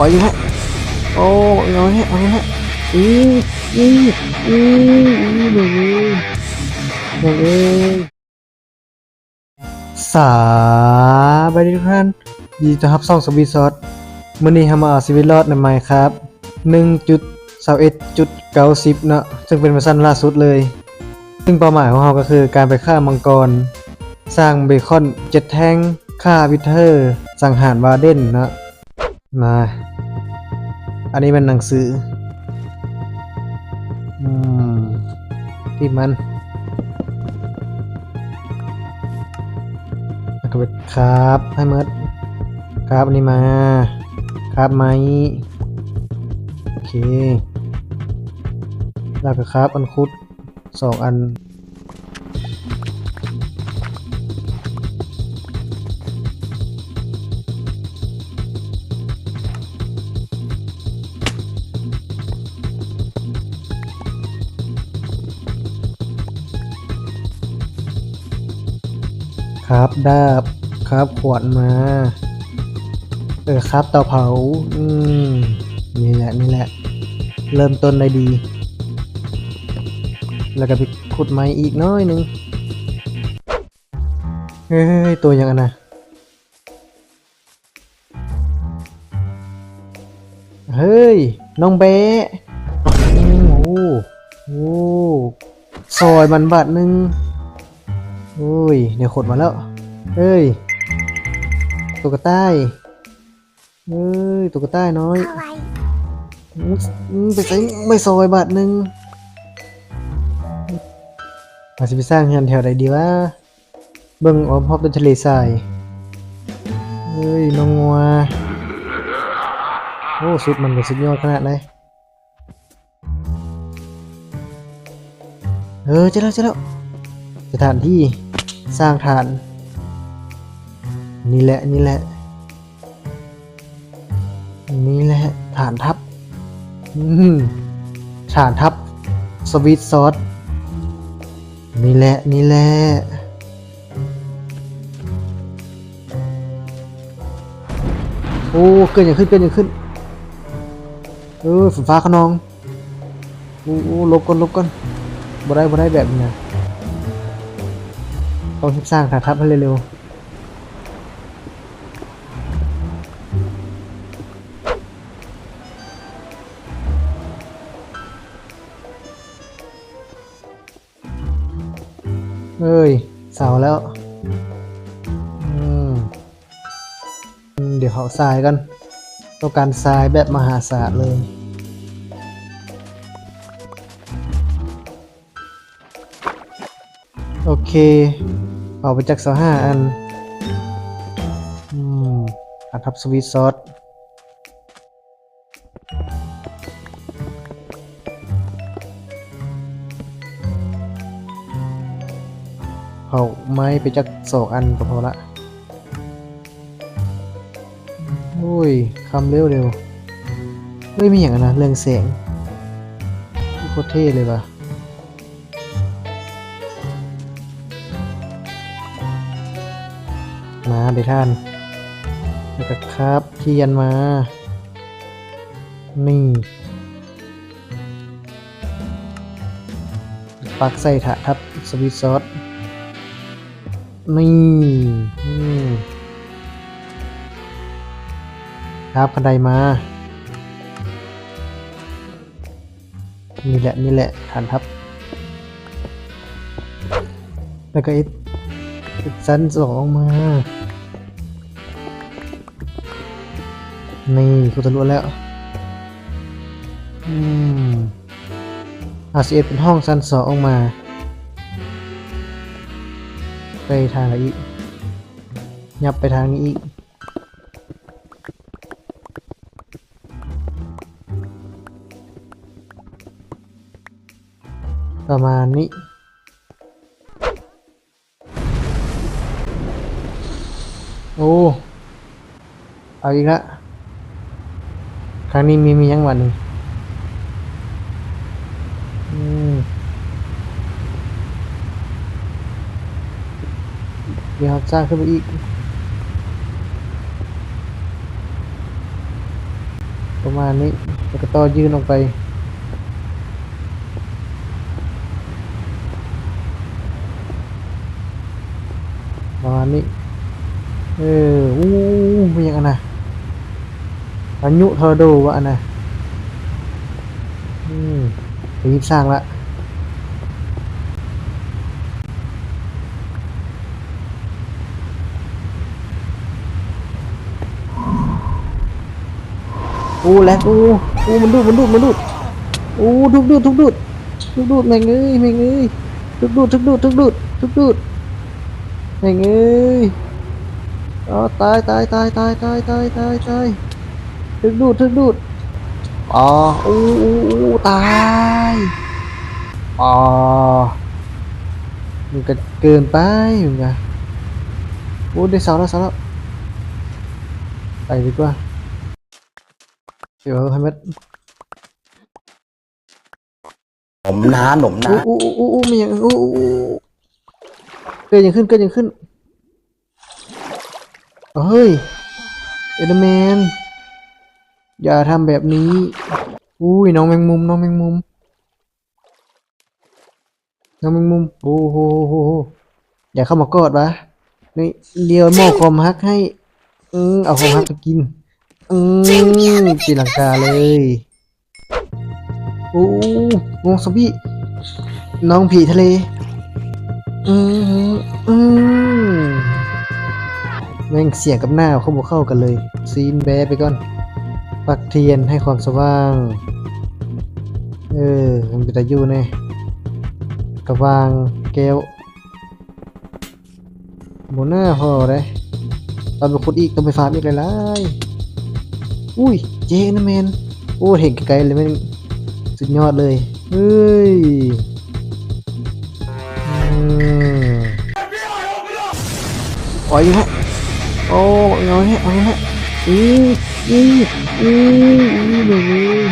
ໄປຢູ່ແລ້ວ. ໂອ້ ເອົາແລ້ວ ເອົາແລ້ວ. ອື ອື ອື ອື ແມ່ງເອີຍ ແມ່ງເອີຍ. ສະບາຍດີທຸກທ່ານ ຍິນດີຕ້ອນຮັບຊ່ອງສະວີດຊອດ. ມື້ນີ້ເຮົາມາເອົາຊີວິດລອດໃນໄມຄຣາຟ ໜຶ່ງຈຸດຊາວເອັດຈຸດເກົ້າສິບເນາະ ເຊິ່ງເປັນເວີຊັນລ່າສຸດເລີຍ. ຊຶ່ງເປົ້າໝາຍຂອງເຮົາກໍຄືການໄປຂ້າມັງກອນ, ສ້າງເບຄອນເຈັດແທ່ງ, ຂ້າວິດເທີ, ສັງຫານວາເດັນເນາະ. ມາ ອັນນີ້ແມ່ນໜັງສື. ອືມ ທີ່ມັນ ແລ້ວກໍໄປຄາບໃຫ້ໝົດ. ຄາບອັນນີ້ມາ. ຄາບໄມ້. ໂອເຄ. ແລ້ວກໍຄາບອັນຂຸດ ສອງອັນ. ຄາບດາບ ຄາບຂວານມາ. ເອີ ຄາບເຕົາເຜົາ. ອືມ ນີ້ແຫຼະ ນີ້ແຫຼະ ເລີ່ມຕົ້ນໄດ້ດີ. ແລ້ວກໍໄປຂຸດໄມ້ອີກໜ້ອຍໜຶ່ງ. ເຮີ້ຍ ຕົວຫຍັງອັນນະ? ເຮີ້ຍ ນ້ອງແບ້. ໂອ້ ໂອ້ ຊອຍມັນບາດໜຶ່ງ. ໂອ້ຍ ໄດ້ຂົນມາແລ້ວ. ເຮີ້ຍ ໂຕກະຕ່າຍ. ເອີຍ ໂຕກະຕ່າຍນ້ອຍ. ອືມ ໄປໃສ່ ໄປຊອຍບາດໜຶ່ງ. ວ່າຊິໄປສ້າງເຮືອນແຖວໃດດີວະ? ເບິ່ງອ້ອມຮອບເປັນທະເລຊາຍ. ເອີຍ ນ້ອງງົວ. ໂອ້ ຊຸດມັນກໍສຸດຍອດຂະໜາດໃດ. ເອີ ເຈີແລ້ວ ເຈີແລ້ວ ສະຖານທີ່ສ້າງຖານ. ນີ້ແຫຼະ ນີ້ແຫຼະ ນີ້ແຫຼະຖານທັບ. ອືມ ຖານທັບສະວີດຊອດ. ນີ້ແຫຼະ ນີ້ແຫຼະ. ໂອ້ ເກີດຫຍັງຂຶ້ນ ເກີດຫຍັງຂຶ້ນ? ເອີ ຝົນຟ້າຄະນອງ. ໂອ້ ໂອ້ ຫຼົບກ່ອນ ຫຼົບກ່ອນ. ບໍ່ໄດ້ ບໍ່ໄດ້ແບບນີ້ນະ. ຕ້ອງເຮັດສ້າງຖານທັບໃຫ້ເລັວໆ. ເອີຍ ເຊົາແລ້ວ. ອືມ ດຽວເຮົາທາຍກ່ອນ. ຕ້ອງການທາຍແບບມະຫາສານເລີຍ. ໂອເຄ ເອົາໄປຈັກຊາວຫ້າອັນ. ອືມ ອັນທັບສະວີດຊອດ. ເຜົາໄມ້ໄປຈັກສອງອັນກໍພໍລະ. ໂອ້ຍ ຄ່ຳເລັວໆ. ເອີຍ ມີຫຍັງອັນນະ ເລື່ອງແສງ ໂຄດເທ່ເລີຍວ່ະ. ມາເດີ້ທ່ານ ແລ້ວກໍຄາບທຽນມາ. ນີ້ ປັກໃສ່ຖານທັບສະວີດຊອດ. ນີ້ ອືມ ຄາບຄັນໄດມາ. ນີ້ແຫຼະ ນີ້ແຫຼະ ຖານທັບ. ແລ້ວກໍເຮັດ ເຮັດຊັ້ນສອງອອກມາ. ນີ້ ຂຸດທະລຸແລ້ວ. ອືມ ເຮົາຊິເຮັດເປັນຫ້ອງຊັ້ນສອງອອກມາ ໄປທາງໃດອີກ? ຫຍັບໄປທາງນີ້ອີກ. ປະມານນີ້. ໂອ້ ເອົາອີກລະ. ຄັ້ງນີ້ມີ ມີຫຍັງຫວານີ້? ອືມ ດຽວເຮົາສ້າງຂຶ້ນໄປອີກ. ປະມານນີ້ ແລ້ວກໍຕໍ່ຍື່ນອອກໄປ ປະມານນີ້. ເອີ ອູ້ ແມ່ນຫຍັງອັນນະ? ພາຍຸທໍນາໂດວະອັນນະ? ອືມ ໄປຮີບສ້າງລະ. ໂອ້ ແລັກ ໂອ້ ໂອ້ ມັນດູດ ມັນດູດ ມັນດູດ ໂອ້ ຖືກດູດ ຖືກດູດ ຖືກດູດ ແມ່ງເອີຍ ແມ່ງເອີຍ ຖືກດູດ ຖືກດູດ ຖືກດູດ ຖືກດູດ ແມ່ງເອີຍ ອໍ ຕາຍ ຕາຍ ຕາຍ ຕາຍ ຕາຍ ຕາຍ ຕາຍ ຖືກດູດ ຖືກດູດ ອໍ ໂອ້ ໂອ້ ໂອ້ ຕາຍ ອໍ ມັນກະເກີນໄປ ມັນກະ ໂອ້ ໄດ້ເສົາແລ້ວ ເສົາແລ້ວ ໄປດີກວ່າ ເກັບເອົາໃຫ້ໝົດ ໜົມນາ ໜົມນາ ໂອ້ ໂອ້ ໂອ້ ໂອ້ ແມ່ນຫຍັງ ໂອ້ ໂອ້ ໂອ້ ເກີດຫຍັງຂຶ້ນ ເກີດຫຍັງຂຶ້ນ ເຮີ້ຍ ເອັນເດີແມນ ຢ່າທຳແບບນີ້ ອຸ້ຍ ນ້ອງແມງມຸມ ນ້ອງແມງມຸມ ນ້ອງແມງມຸມ ໂອ້ໂຫ ໂຫ ໂຫ ໂຫ ຢ່າເຂົ້າມາກອດຫວາ ນີ້ ດຽວມອບຄວາມຮັກໃຫ້ ອື ເອົາຄວາມຮັກໄປກິນ ອື ຕີລັງກາເລີຍ ໂອ້ ງອງຊອມບີ້ ນ້ອງຜີທະເລ ອື ອື ແມ່ງສຽງກັບໜ້າຄືບໍ່ເຂົ້າກັນເລີຍ ຊີນແບໄປກ່ອນ ປັກທຽນໃຫ້ຄວາມສະຫວ່າງ ເອີ ມັນເປັນຕາຢູ່ແດ່ ກະຫວ່າງແກ້ວ ບໍ່ໜ້າພໍເດ້ ຕ້ອງໄປຂຸດອີກ ຕ້ອງໄປຟາມອີກຫຼາຍໆ ອຸ້ຍ ເຈ ເອັນເດີແມນ ໂອ້ ເຫັນໄກໆເລີຍ ແມ່ນສຸດຍອດເລີຍ ເອີຍ ອືມ ອອກອີກແລ້ວ ໂອ້ ເອົາແລ້ວ ເອົາແລ້ວ ອື ອື ອື ອື ແມ່ງເອີຍ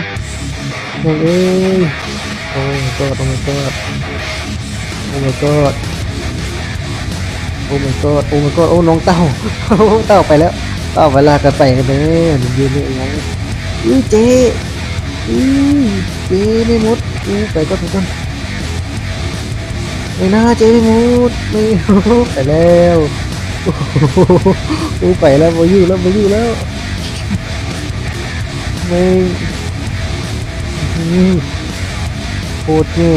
ແມ່ງເອີຍ ໂອ້ my god ໂອ້ my god ໂອ້ my god ໂອ້ my god ໂອ້ my god ໂອ້ ນ້ອງເຕົ່າ ນ້ອງເຕົ່າໄປແລ້ວ ເຕົ່າໄປແລ້ວ ກະໄປກັນເດີ ມັນຢືນຢູ່ຫຍັງ ອື ເຈ ອື ເຈ ແມ່ມົດ ອື ໄປກ່ອນ ໄປກ່ອນ ໄປໜ້າ ເຈ ແມ່ມົດ ແມ່ ໄປແລ້ວ ໂອ້ ໄປແລ້ວ ບໍ່ຢູ່ແລ້ວ ບໍ່ຢູ່ແລ້ວ ແມ່ງ ອື ໂຄດເຈີ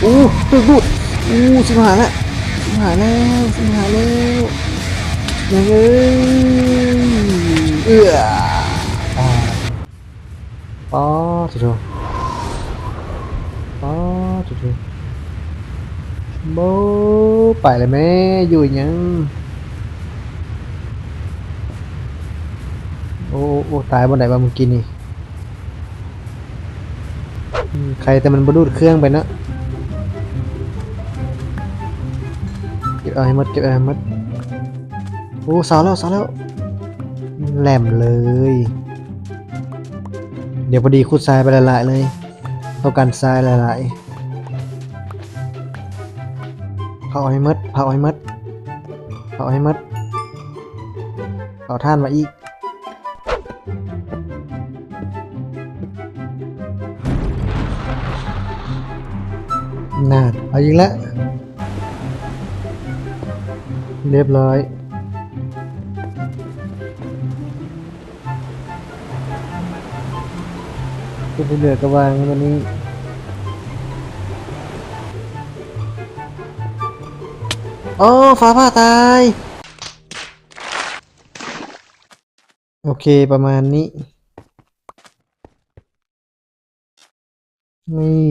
ໂອ້ ຖືກດູດ ໂອ້ ຊິບຫາຍແລ້ວ ຊິບຫາຍແລ້ວ ຊິບຫາຍແລ້ວ ແມ່ງເອີຍ ເອື້ອ ຕາຍ ປາດໂທ ປາດໂທ ໂອ້ ໄປແລ້ວແມ້ ຢູ່ອີ່ຫຍັງ ໂອ້ ໂອ້ ໂອ້ ຕາຍບ່ອນໃດວະມື້ກີ້ນີ້ ອືມ ໃຄແຕ່ມັນບໍ່ດູດເຄື່ອງໄປເນາະ ເກັບເອົາໃຫ້ໝົດ ເກັບເອົາໃຫ້ໝົດ ໂອ້ ເສົາແລ້ວ ເສົາແລ້ວ ແຫຼມເລີຍ ດຽວພໍດີຂຸດຊາຍໄປຫຼາຍໆເລີຍ ຕ້ອງການຊາຍຫຼາຍໆ ເຜົາໃຫ້ໝົດ ເຜົາໃຫ້ໝົດ ເຜົາໃຫ້ໝົດ ເອົາຖ່ານມາອີກ ນັ້ນ ເອົາອີກແລ້ວ ຮຽບຮ້ອຍ ທີ່ເຫຼືອກະວາງໄວ້ບາດນີ້ ໂອ້ ຟ້າຜ່າຕາຍ ໂອເຄ ປະມານນີ້ ນີ້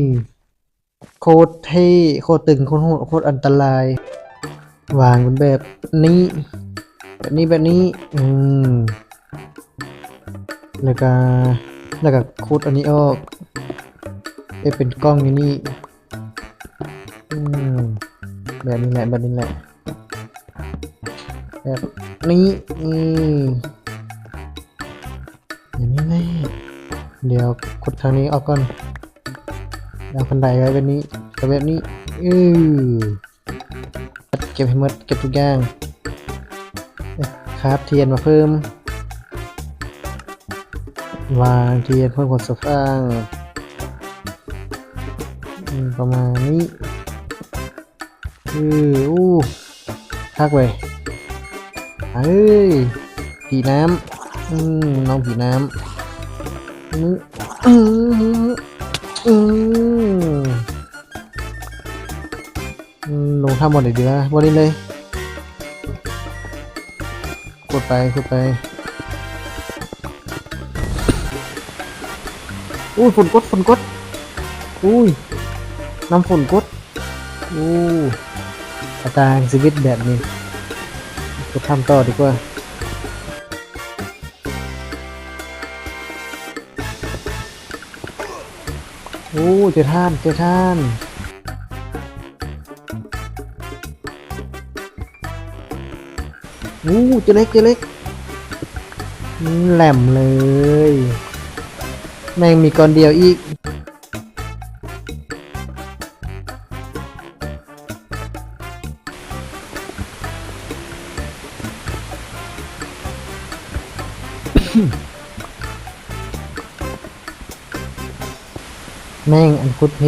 ໂຄດເທ່ ໂຄດຕຶງ ໂຄດໂຫດ ໂຄດອັນຕະລາຍ ວາງເປັນແບບນີ້ ແບບນີ້ ແບບນີ້ ອືມ ແລ້ວກະ ແລ້ວກະຂຸດອັນນີ້ອອກ ເຮັດເປັນກ່ອງຢູ່ນີ້ ອືມ ແບບນີ້ແຫຼະ ແບບນີ້ແຫຼະ ແບບນີ້ ອືມ ຢ່າງນີ້ແຫຼະ ດຽວຂຸດທາງນີ້ອອກກ່ອນ ເອົາຄັນໄດໄວ້ແບບນີ້ ກະແບບນີ້ ເອີ ເກັບໃຫ້ໝົດ ເກັບທຸກຢ່າງ ເອີ ຂ ຄາບທຽນມາເພີ່ມ ວາງທຽນເພີ່ມຄວາມສະຫວ່າງ ອືມ ປະມານນີ້. ເອີ ໂອ້ ຄັກເວີຍ ເອີຍ ຜີນ້ຳ ອືມ ນ້ອງຜີນ້ຳ ອືມ ອືມ ອືມ ອືມ ລົງຖ້ຳບ່ອນໃດດີວະ ບ່ອນນີ້ເລີຍ ຂຸດໄປ ຂຸດໄປ ໂອ້ຍ ຝົນກົດ ຝົນກົດ ໂອ້ຍ ນ້ຳຝົນກົດ. ໂອ້ ຊະຕາແຫ່ງຊີວິດແບບນີ້ ໄປທຳຕໍ່ດີກວ່າ. ໂອ້ ເຈີທ່ານ ເຈີທ່ານ. ໂອ້ ເຈີເຫຼັກ ເຈີເຫຼັກ ແຫຼມເລີຍ ແມ່ງມີກ້ອນດຽວອີກ. ແມ່ງອັນຂຸດເພ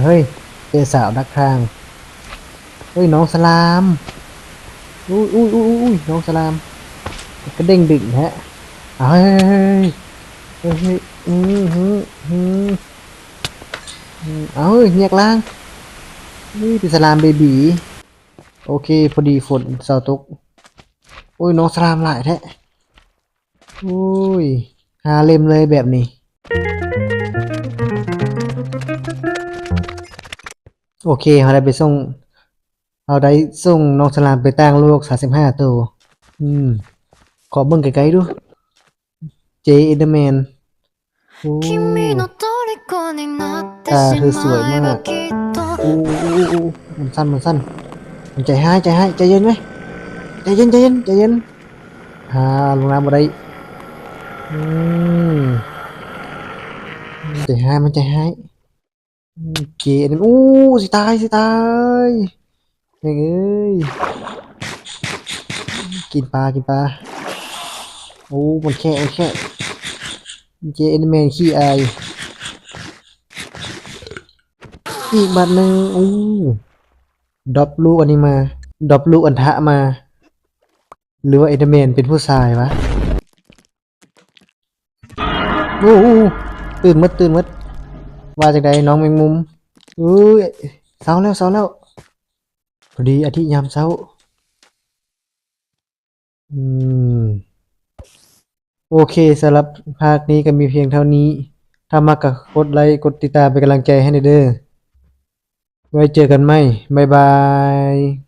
ເຮີ້ຍ ເຈີສາວດັກທາງ. ເຮີ້ຍ ນ້ອງສະຫຼາມ ອຸ້ຍ ອຸ້ຍ ອຸ້ຍ ອຸ້ຍ ນ້ອງສະຫຼາມ ກະເດ້ງດຶງແທ້. ເຮີ້ຍ ເຮີ້ຍ ເຮີ້ຍ ເຮີ້ຍ ອື ຫື ຫື ອື ເອົາ ແຍກລ່າງ ອຸ້ຍ ເປັນສະຫຼາມເບບີ. ໂອເຄ ພໍດີຝົນເຊົາຕົກ. ໂອ້ຍ ນ້ອງສະຫຼາມຫຼາຍແທ້. ໂອ້ຍ ຫ້າເຫຼັ້ມເລີຍແບບນີ້. ໂອເຄ ເຮົາໄດ້ໄປສົ່ງ ເຮົາໄດ້ສົ່ງນ້ອງສະຫຼາມໄປຕ່າງໂລກສາມສິບຫ້າໂຕ. ອືມ ຂໍເບິ່ງໃກ້ໆດູ ເຈ ເອັນເດີແມນ. ໂອ້ ຕາຄືສວຍມາກ. ໂອ້ ໂອ້ ໂອ້ ໂອ້ ມັນສັ່ນ ມັນສັ່ນ ມັນໃຈຮ້າຍ ໃຈຮ້າຍ ໃຈເຢັນເວີຍ ໃຈເຢັນ ໃຈເຢັນ ໃຈເຢັນ. ຫາ ລົງນ້ຳບໍ່ໄດ້. ອືມ ໃຈຮ້າຍ ມັນໃຈຮ້າຍ. ເກ ໂອ້ ຊິຕາຍ ຊິຕາຍ ແມ່ງເອີຍ. ກິນປາ ກິນປາ. ໂອ້ ມັນແຄະ ມັນແຄະ. ເຈ ເອັນເດີແມນຂີ້ອາຍ. ອີກບາດໜຶ່ງ. ໂອ້ ດຣອບລູກອັນນີ້ມາ ດຣອບລູກອັນທະມາ. ຫຼືວ່າເອັນເດີແມນເປັນຜູ້ຊາຍວະ? ໂອ້ ຕື່ນໝົດ ຕື່ນໝົດ. ວ່າຈັ່ງໃດນ້ອງແມງມຸມ? ເອີຍ ເຊົ້າແລ້ວ ເຊົ້າແລ້ວ. ພໍດີອາທິຍາມເຊົ້າ. ອືມ ໂອເຄ ສຳລັບພາກນີ້ກໍມີພຽງເທົ່ານີ້. ຖ້າມັກກໍກົດໄລ ກົດຕິດຕາມເປັນກຳລັງໃຈໃຫ້ແດ່ເດີ້. ໄວ້ເຈີກັນໃໝ່. ບາຍບາຍ.